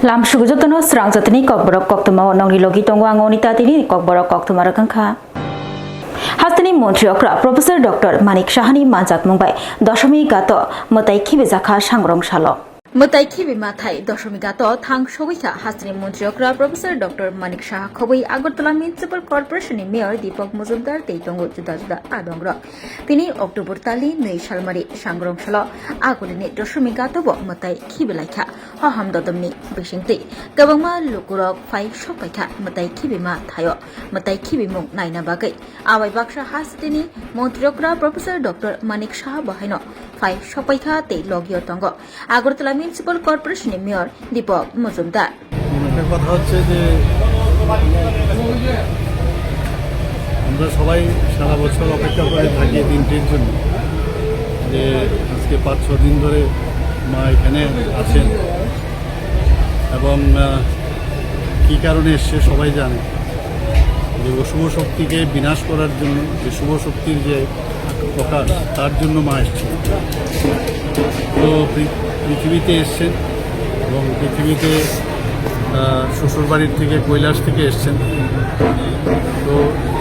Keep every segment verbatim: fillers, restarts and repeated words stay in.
Lam sugu jotono srang jatini kokborok koktwma o nongni logi tongo ang Onita tini kokborok koktwma rwkangkha. Hasteni montri okra Professor Doctor Manik Sahani manjakmung bai Dosomi Gato mwtai khibijakha sangrong salo. Mwtai khibi mathai Dosomi Gato thang sogwi kha hasteni montri okra Professor Doctor Manik Saha khobwi Agartala Municipal Corporation ni Mayor Deepak Majumdar tei tongo juda juda adongrok. Tini October tali nwi salmari sangrong salo Agulini Dosomi Gato bo mwtai khibi laikha. Hohom dodomni bisingtwi kwbangma lukurok phai sokpaikha mwtai khibima thaio mwtai khibimung naina bagwi. Abai baksa hasteni montri okra Professor Doctor Manik Saha bo haino phai sokpaikha tei logio tongo Agartala Municipal Corporation ni Mayor Deepak Majumdar. একটা কথা হচ্ছে যে আমরা সবাই সারা বছর অপেক্ষা করে থাকি এই দিনটির জন্য, যে আজকে পাঁচ ছ দিন ধরে মা এখানে আছেন এবং, আহ, কী কারণে এসছে সবাই জানে। যে অশুভ শক্তিকে বিনাশ করার জন্য, যে শুভ শক্তির যে প্রকাশ, তার জন্য মা এসেছেন। তো পৃ-, পৃথিবীতে এসছেন এবং পৃথিবীতে, আহ, শ্বশুরবাড়ির থেকে, কৈলাস থেকে এসছেন। তো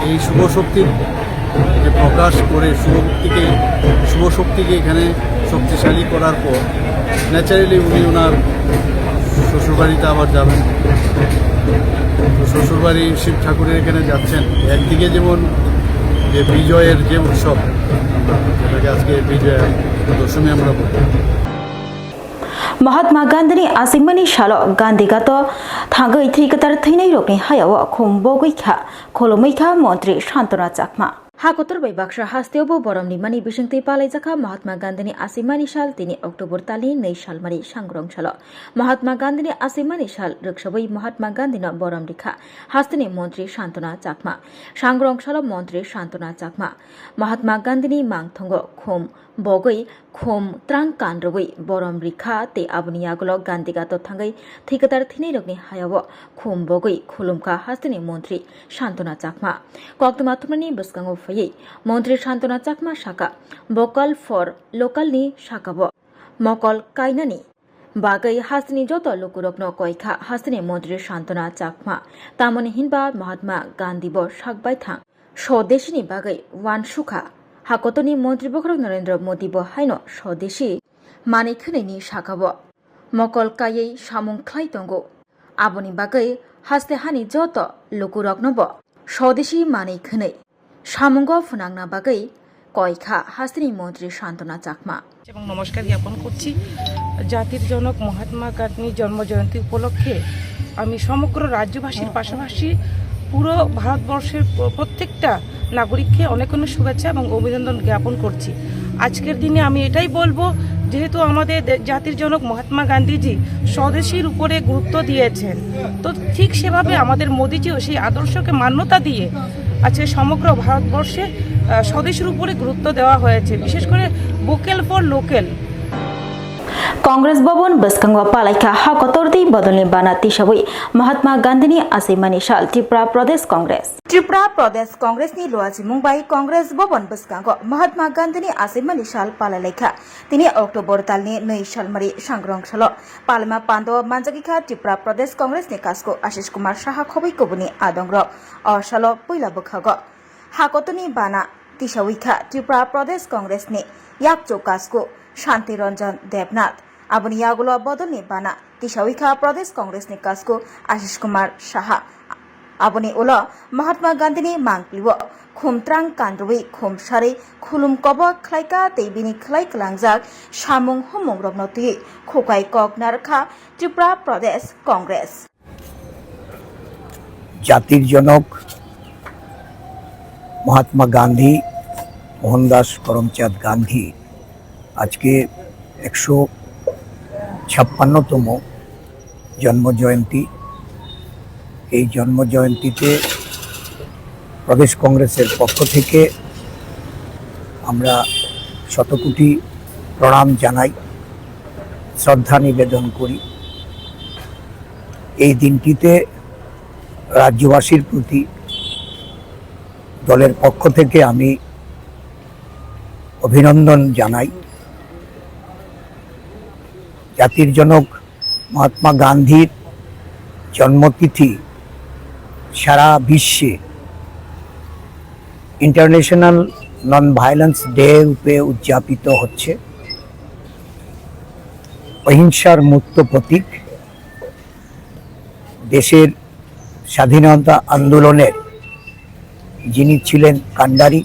এই শুভ শক্তির যে প্রকাশ করে শুভ শক্তিকে, শুভ শক্তিকে এখানে শক্তিশালী করার পর ন্যাচারালি উনি ওনার শ্বশুরবাড়িতে আবার যাবেন। তো শ্বশুরবাড়ি শিব ঠাকুরের এখানে যাচ্ছেন। একদিকে যেমন যে বিজয়ের যে উৎসব, যেটাকে আজকে বিজয়া দশমী আমরা বলি। Mahatma Gandhi ni aswkmani salo Gandhi Gato thangwi thwi kwtal thwinairokni hayao khum bogwi kha, khulumwi kha montri Santona Chakma. Ha kotor bai baksa hasteo bo borom rimani bisingtwi palaijakha Mahatma Gandhi ni aswkmani sal tini October tali nwi salmari sangrong salo. Mahatma Gandhi ni aswkmani sal rwksawi Mahatma Gandhi no borom rikha hasteni montri Santona Chakma. Sangrong salo montri Santona Chakma Mahatma Gandhi ni mangthongo khum bogwi khum trang kan rwwi borom rikha tei aboni yagulo Gandhi Gato thangwi thwi kwtal thwinairokni hayao khum bogwi khulumkha hasteni montri Santona Chakma. Koktwma thumnani bwskango phaiwi montri Santona Chakma saka, Vocal for Local ni sakao mokol kainani bagwi hasteni joto lukurokno koikha hasteni montri Santona Chakma. Tamoni hinba Mahatma Gandhi bo sakbai thang Sodeshini bagwi uansukha. Hakotorni montri bokhorok Narendra Modi bo haino Sodeshi manwi khwnwini sakao mokol kaiwi samung khlai tongo. Aboni bagwi haste hani joto lukurokno bo Sodeshi manwi khwnwi samungo phwnangna bagwi koikha hasteni montri Santona Chakma. এবং নমস্কার জ্ঞাপন করছি। জাতির জনক মহাত্মা গান্ধীর জন্ম জয়ন্তী উপলক্ষে আমি সমগ্র রাজ্যবাসীর পাশাপাশি পুরো ভারতবর্ষের প্র-, প্রত্যেকটা নাগরিককে অনেক অনেক শুভেচ্ছা এবং অভিনন্দন জ্ঞাপন করছি। আজকের দিনে আমি এটাই বলবো, যেহেতু আমাদের দে-, জাতির জনক মহাত্মা গান্ধীজি স্বদেশীর উপরে গুরুত্ব দিয়েছেন, তো ঠিক সেভাবে আমাদের মোদিজিও সেই আদর্শকে মান্যতা দিয়ে আজকে সমগ্র ভারতবর্ষে, আহ, স্বদেশীর উপরে গুরুত্ব দেওয়া হয়েছে, বিশেষ করে vocal for local. Congress Bhavan bwskango palaikha ha kotor tei bodolni bana tisawi Mahatma Gandhini aswimani sal Tripura Pradesh Congress. Tripura Pradesh Congress ni luachimung bai Congress Bhavan bwskango Mahatma Gandhini aswimani sal palailaikha. Tini October talni nwi salmari sangrong salo palma pando manjagikha Tripura Pradesh Congress ni kasku Ashish Kumar Saha khobwi kubuni adongrok. O salo puila bwkhago hakotoni bana tisawi kha Tripura Pradesh Congress ni yakchu kasku Shanti Ranjan Debnath. Aboni yagulo bodolni bana tisawi kha Pradesh Congress ni kasku Ashish Kumar Saha. Aboni ulo Mahatma Gandhini mangpilio khumtrang kanrwi khumsari khulum kobok khlaika tei bini khlai kwlangjak samung humung rokno twi khukai kok narwkha Tripura Pradesh Congress. জাতির জনক মহাত্মা গান্ধী, মোহনদাস করমচাঁদ গান্ধী আজকে একশো ছাপ্পান্নতম জন্ম জয়ন্তী। এই জন্ম জয়ন্তীতে প্রদেশ কংগ্রেসের পক্ষ থেকে আমরা শতকোটি প্রণাম জানাই, শ্রদ্ধা নিবেদন করি। এই দিনটিতে রাজ্যবাসীর প্রতি দলের পক্ষ থেকে আমি অভিনন্দন জানাই। জাতির জনক মহাত্মা গান্ধীর জন্মতিথি সারা বিশ্বে ইন্টারন্যাশনাল নন ভায়োলেন্স ডে রূপে উদযাপিত হচ্ছে। অহিংসার মূর্ত প্রতীক, দেশের স্বাধীনতা আন্দোলনের যিনি ছিলেন কাণ্ডারি,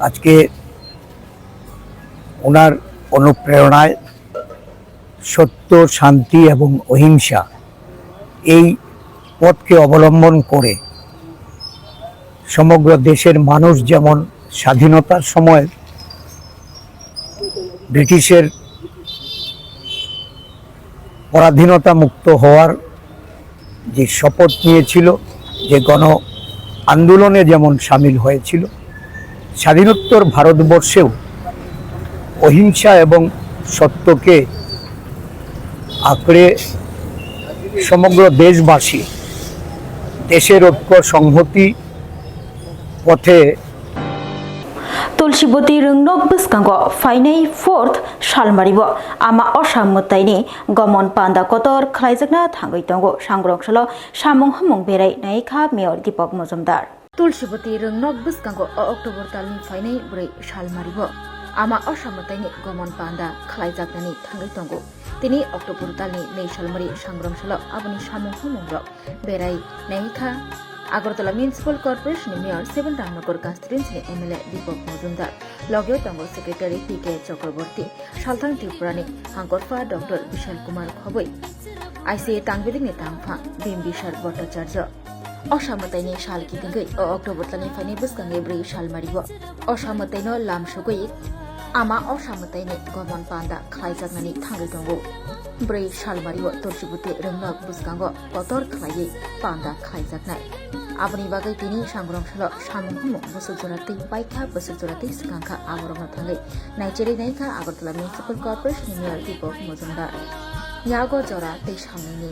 আজকে ওনার অনুপ্রেরণায় সত্য, শান্তি এবং অহিংসা এই পথকে অবলম্বন করে সমগ্র দেশের মানুষ যেমন স্বাধীনতার সময় ব্রিটিশের পরাধীনতা মুক্ত হওয়ার যে শপথ নিয়েছিল, যে গণ আন্দোলনে যেমন সামিল হয়েছিল, স্বাধীনোত্তর ভারতবর্ষেও অহিংসা এবং সত্যকে আঁকড়ে সমগ্র দেশবাসী দেশের ঐক্য সংহতি পথে Tulsiboti rwngnok bwskango phainai fourth salmaribo ama Osha mwtaini gomon panda kotor khlaijakna thangwi tongo. Sangrong salo samung humung berai naikha Mayor Deepak Majumdar. Tulsiboti rwngnok bwskango o October talni phainai bwrwi salmaribo ama Osha mwtaini gomon panda khlaijaknani thangwi tongo. Tini October talni nwi salmari sangrong salo aboni samung humung rok berai naikha Agartala Municipal Corporation ni Mayor Seven Ramnagar constituency ni M L A Deepak Majumdar, logeo tongo Secretary T K Chakraborty, Salthang Tripura ni Hangkorpha Doctor Bishal Kumar Khoboi, I C A Tangbidik ni Tangphang Bimbisar Bhattacharya. Osha mwtaini sal kitingwi o October talni phainai bwskango bwrwi salmaribo Osha mwtaino lam sugwi ama Osha mwtaini gomon panda khlaijaknani thangwi tongo. Bwrwi salmario Tulsiboti rwngnok bwskango kotor khlaiwi panda khlaijaknai. Aboni bagwi tini sangrong salo samung humung bwswk jora twi paikha, bwswk jora twi swkangkha, aborokno thangwi naicherwi naikha Agartala Municipal Corporation ni Mayor Deepak Majumdar. Yago jora tei salnwini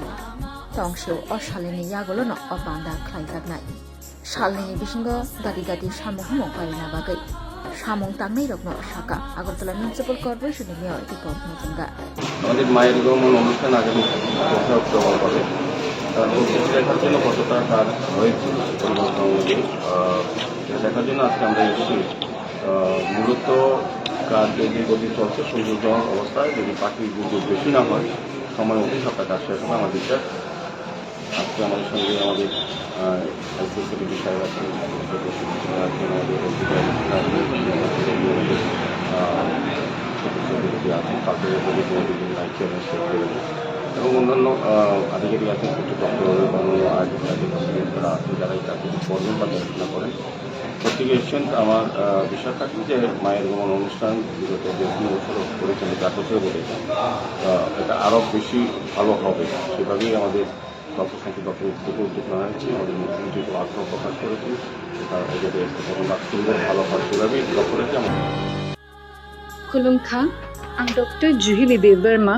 tongsio o salnwini yagulono o panda khlaijaknai. Salnwini bisingo gati gati samung humung pairina bagwi samung tangnairokno sakha Agartala Municipal Corporation ni Mayor Deepak Majumdar. আমাদের মায়ের আগমন অনুষ্ঠান আগামী চৌঠা অক্টোবর হবে। তার প্রস্তুতি দেখার জন্য কতটা কাজ হয়েছে পরিবর্তন অনুযায়ী, আহ, সেটা দেখার জন্য আজকে আমরা এসেছি। আহ, মূলত কাজ যে গতি চলছে, সূর্য উদয় অবস্থায় যদি পাখির গুজব বেশি না হয়, সময় মতো সবটা কাজ শেষ হবে আমার বিশ্বাস। আজকে আমাদের সঙ্গে আমাদের, আহ, এক্সিকিউটিভ সাহেব আছেন, আমাদের এক্সিকিউটিভ সাহেব আছেন, আমাদের এক্সিকিউটিভ সাহেব আছেন, আহ, সদস্য সমিতি আছেন, কালচারাল কমিটি, কমিটির দায়িত্ব এবং সেক্রেটারি এবং অন্যান্য, আহ, আধিকারিক আছেন, কর্তৃপক্ষ এবং অন্যান্য আয়োজক, আয়োজক, যারা আছেন, যারা এই কাজটি করবেন বা দেখাশোনা করেন। প্রত্যেকে এসছেন। আমার, আহ, বিশ্বাস থাকে যে মায়ের আগমন অনুষ্ঠান বিগত যে কোনো বছর করেছেন, এটা আগেও বলেছেন। আহ, এটা আরও বেশি ভালো হবে, সেভাবেই আমাদের তথ্য সম্পদ দপ্তরের থেকে উদ্যোগ নেওয়া হয়েছে। আমাদের মুখ্যমন্ত্রী তো আগ্রহ প্রকাশ করেছেন, এটা যাতে একটা ঘটনা সুন্দর ভালো হয়, সেভাবেই দপ্তরের যে আমার Khulumkha, ang Doctor Juhili Debbarma,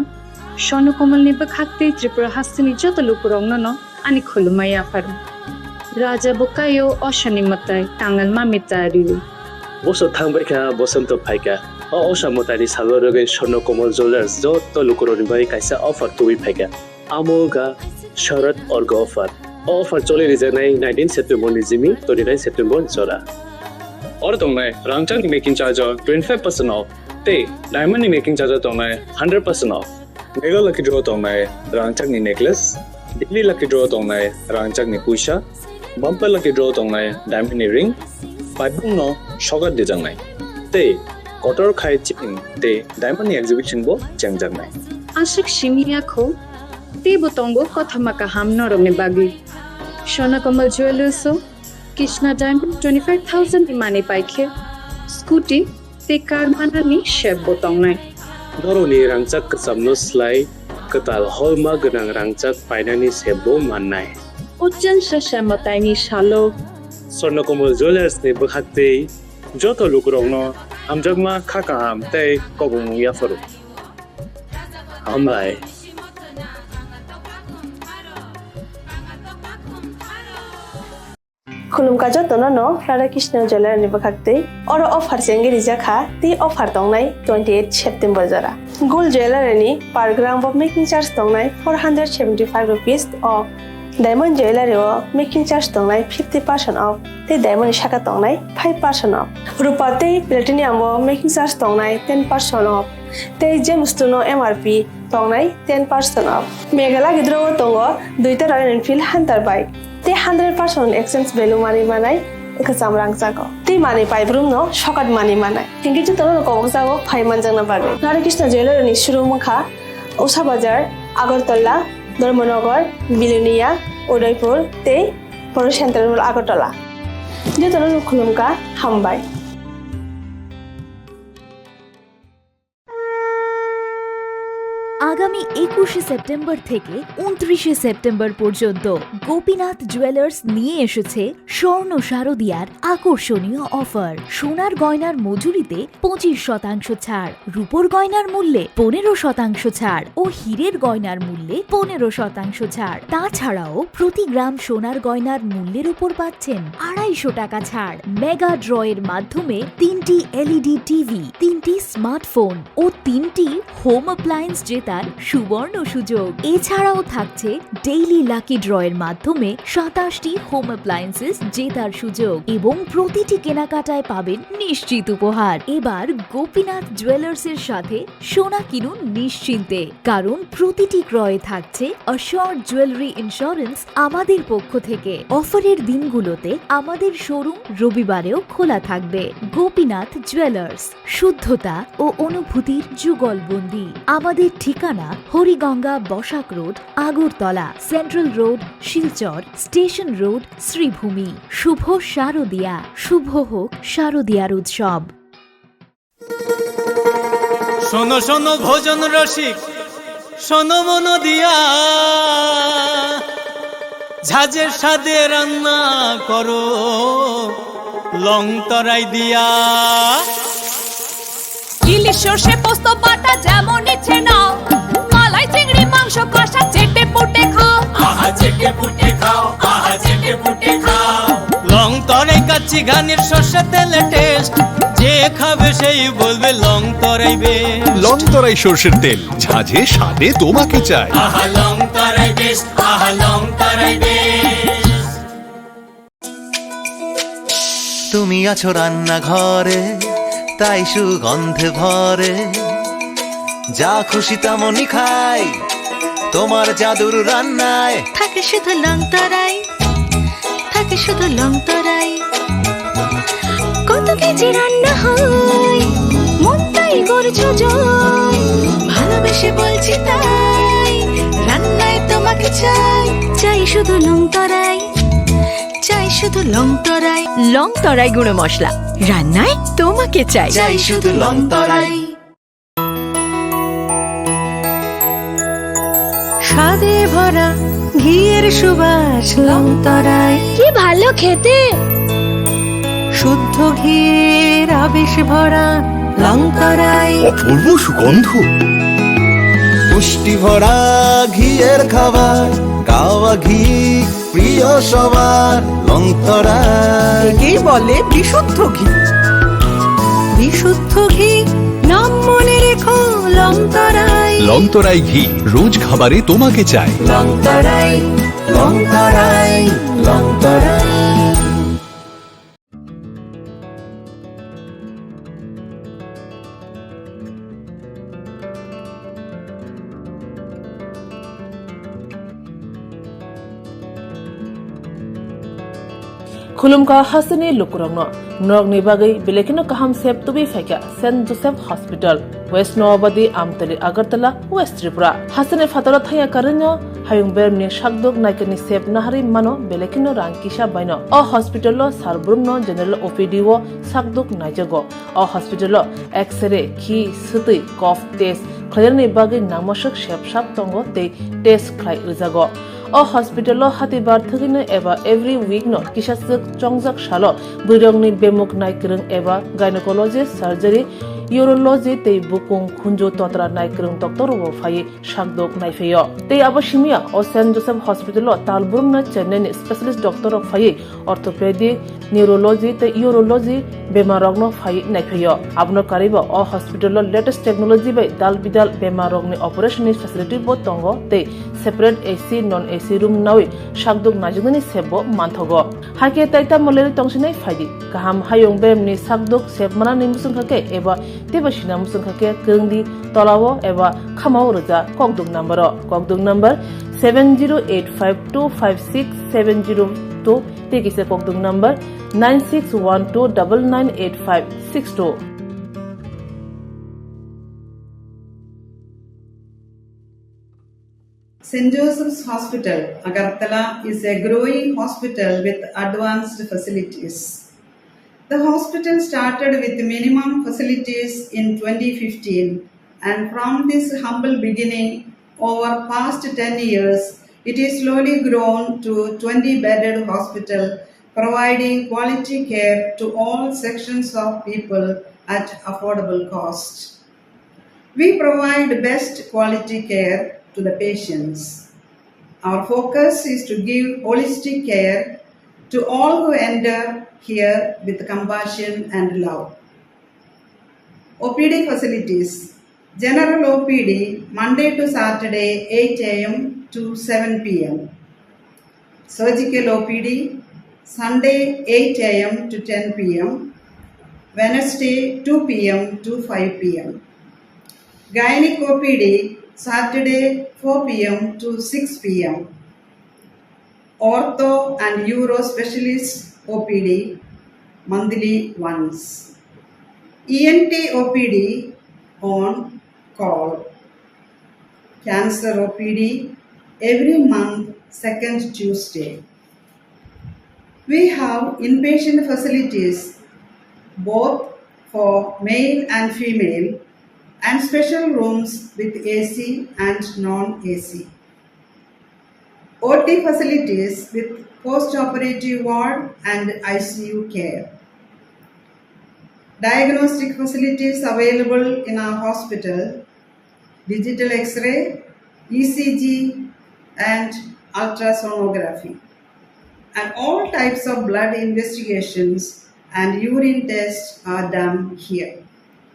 Swarno Komal ni bwkhak tei Tripura hasteni joto lukurokno no ani khulumma yapharo. Raja bwkaio Oshani mwtai, tangal mami tariwi. Bosor thangbaikha, bosonto phaikha. O Osha mwtaini salo rwgwi Swarno Komal Jewellers joto lukurokni bagwi kaisa offer tubui phaikha. Amo wngkha Sharad Orga offer. O offer choli rijaknai nineteen September ni simi twenty nine September jora. Oro tongnai rangchakni making charge o twenty five percent off tei diamond ni making charge o tongnai hundred percent off. Mega lucky draw tongnai rangchakni necklace, daily lucky draw tongnai rangchakni puisa, bumper lucky draw tongnai diamond ni ring, paibung no sogat dijaknai. Tei kotor khai chain tei diamond ni exhibition bo chengjaknai. Aswk simi yakho, teibo tongo kothoma kaham norokni bagwi. Swarno Komal Jewellers o Krishna Diamond twenty five thousand ni manwi paikhe, scooty tei car manani sep bo tongnai. Norokni rangchak kwchamno slai kwtal holma gwnang rangchak painani sep bo mannai. O chwngsa sa mwtaini salo Swarno Komal Jewellers ni bwkhak tei joto lukurokno hamjakma, kha kaham tei kobongmung yapharo. Hambai. Khulumkha jotono no Radha Krishna Jewellery ni bwkhak twi. Oro offer se wngwi rijak kha, tei offer tongnai twenty eight September jora. Gold Jewellery ni per gram bo making charge tongnai four hundred seventy five rupees off. Diamond Jewellery o making charge tongnai fifty percent off, tei diamond ni saka tongnai five percent off. Rupa tei platinum o making charge tongnai ten percent off, tei gemstone o M R P tongnai ten percent off. Meghalaya gidro o tongo duita Royal Enfield Hunter bike, tei hundred percent exchange value manwi manai kwcham rangchago, tei manwi paibrum no sokat manwi manai. Hinkhe jotono no kobokjago phai manjakna bagwi. Radha Krishna Jewellery ni showroom wngkha Usha Bazar, Agartala, Dharmanagar, Bilonia, Udaipur tei Poro Central Mall Agartala. Jotono no khulumkha, hambai. আগামী একুশে সেপ্টেম্বর থেকে ঊনত্রিশে সেপ্টেম্বর পর্যন্ত গোপীনাথ জুয়েলার্স নিয়ে এসেছে স্বর্ণ শারদিয়ার আকর্ষণীয় অফার। সোনার গয়নার মজুরিতে পঁচিশ শতাংশ ছাড়, রূপোর গয়নার মূল্যে পনেরো শতাংশ ছাড় ও হীরের গয়নার মূল্যে পনেরো শতাংশ ছাড়। তাছাড়াও প্রতি গ্রাম সোনার গয়নার মূল্যের উপর পাচ্ছেন আড়াইশো টাকা ছাড়। মেগা ড্রয়ের মাধ্যমে তিনটি এলইডি টিভি, তিনটি স্মার্টফোন ও তিনটি হোম অ্যাপ্লায়েন্স জেতার সুবর্ণ সুযোগ। এছাড়াও থাকছে ডেইলি লাকি ড্রয়ের মাধ্যমে সাতাশটি হোম অ্যাপ্লায়েন্সেস জেতার সুযোগ এবং প্রতিটি কেনাকাটায় পাবেন নিশ্চিত উপহার। এবার গোপীনাথ জুয়েলার্সের সাথে সোনা কিনুন নিশ্চিন্তে, কারণ প্রতিটি ক্রয়ে থাকছে অ্যাসিওরড জুয়েলারি ইন্স্যুরেন্স আমাদের পক্ষ থেকে। অফারের দিনগুলোতে আমাদের শোরুম রবিবারেও খোলা থাকবে। গোপীনাথ জুয়েলার্স, শুদ্ধতা ও অনুভূতির যুগলবন্দি। আমাদের ঠিকানা Hariganga Basak road, Agartala, central road, Silchar, station road, Sribhumi. শুভ শারদিয়া, শুভ হোক শারদিয়ার উৎসব। শোনো শোনো ভোজন রসিক, শোনো মন দিয়া, ঝাঁঝের স্বাদে রান্না করো লং তরাই দিয়া। ইলিশ সর্ষে পোস্ত বাটা যেমন ইচ্ছে নাও, মালাই চিংড়ি মাংস কষা চেটে পুটে খাও। আহা চেটে পুটে খাও, আহা চেটে পুটে খাও। লং তরাই কাচ্চি ঘানির সর্ষে তেলে টেস্ট, যে খাবে সেই বলবে লং তরাই বেস্ট। লং তরাই সর্ষের তেল, ঝাঁঝে স্বাদে তোমাকে চাই। আহা লং তরাই বেস্ট, আহা লং তরাই বেস্ট। তুমি আছো রান্নাঘরে, তাই সুগন্ধে ভরে। যা খুশি তেমনই খাই, তোমার জাদুর রান্নায়। থাকে শুধু লং তরাই, থাকে শুধু লং তরাই। কত কেজি রান্না হয়, মন তাই করছো জয়। ভালোবেসে বলছি তাই, রান্নায় তোমাকে চাই। চাই শুধু লং তরাই, চাই শুধু লং তরাই। লং তরাই গুঁড়ো মশলা, রান্নায় তোমাকে চাই। চাই শুধু লং তরাই। স্বাদে ভরা ঘিয়ের সুবাস লং তরাই। কি ভালো খেতে। শুদ্ধ ঘিয়ের আবেশ ভরা লং তরাই। অপূর্ব সুগন্ধ। পুষ্টি ভরা ঘিয়ের খাবার, কাওয়া ঘি প্রিয় সবার লং তরাই। একেই বলে বিশুদ্ধ ঘি। বিশুদ্ধ ঘি, নাম মনে রেখো লং তরাই। লং তরাই ঘি, রোজ খাবারে তোমাকে চাই। লং তরাই, লং তরাই, লং তরাই। Khulumkha hasteni lukurokno, norokni bagwi belekino kaham sep tubui phaikha Saint Joseph Hospital, West Noabadi, Amtali, Agartala, West Tripura. Hasteni phataro thangya karwino hayung bermni sakduk naikani sep naharwi mano belekino rang kisa baino. O hospital-o sar brumno general O P D-o sakduk naijago. O hospital-o X-ray, khi, swtwi, cough test khlainani bagwi nangmaswk sep sap tongo tei test khlai rwjago. O hospital-o hatibar thwgwino eba every week-no kisaswk chongjak salo bwrwirokni bemuk naikwrwng eba gynecologist surgery urology tei bukung khunju totra naikwrwng doctor rokbo phaiwi sakdok naiphaio. Tei abo simiya o Saint Joseph Hospital o tal brumna Chennai ni specialist doctor rok phaiwi orthopedic, neurology tei urology bemar rokno phaiwi naiphaio. Abono karwibo o hospital o latest technology bai dal bidal bemar rokni operation ni facility bo tongo tei separate A C, non A C room nawi sakdok naijaknani sep bo manthogo. Hakhe taita molari tongsinai phaidi. Kaham hayung beremni sakdok sep manani muchungkha khe eba teibo sina muchungkha khe kwrwngdi tolao eba khamao rwja kokduk number o. Kokduk number seven zero eight five two five six seven zero two tei kisa kokduk number nine six one two double nine eight five six two. Saint Joseph's Hospital, Agartala is a growing hospital with advanced facilities. The hospital started with minimum facilities in twenty fifteen, and from this humble beginning, over past ten years, it is slowly grown to twenty bedded hospital, providing quality care to all sections of people at affordable cost. We provide best quality care to the patients. Our focus is to give holistic care to all who enter here with compassion and love. O P D facilities. General O P D, Monday to Saturday, eight A M to seven P M. Surgical O P D, Sunday, eight A M to ten P M, Wednesday, two P M to five P M. Gynec O P D, Saturday, four P M to six P M. Ortho and Uro Specialist O P D, monthly once. E N T O P D on call. Cancer O P D every month, second Tuesday. We have inpatient facilities both for male and female and special rooms with A C and non-A C. O T facilities with post-operative ward and I C U care. Diagnostic facilities available in our hospital, digital X-ray, E C G, and ultrasonography. And all types of blood investigations and urine tests are done here.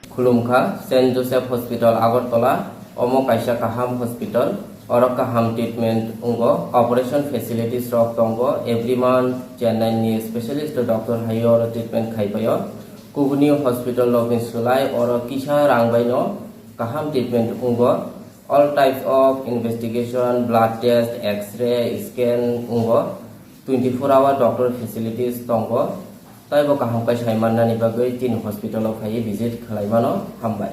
Khulumkha, Saint Joseph Hospital, Agartala. Omo kaisa kaham hospital. Oro kaham treatment wngo. Operation facilities rok tongo. Every month Chennai ni specialist doctor hai oro treatment khai paio. Kubuni hospital rokni swlai oro kisa rang baino kaham treatment wngo. All types of investigation, blood test, X-ray, scan wngo. Twenty-four hour doctor facilities tongo. Taibo kaham khe sai mannani bagwi chini hospital o phaiwi visit khlai mano. Hambai.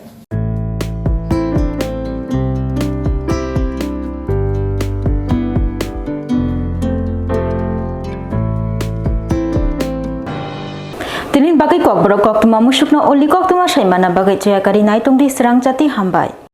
Tini bagwi kokborok koktwma musukno uli koktwma sai manna bagwi chaya kari nai tongdi srang jati. Hambai.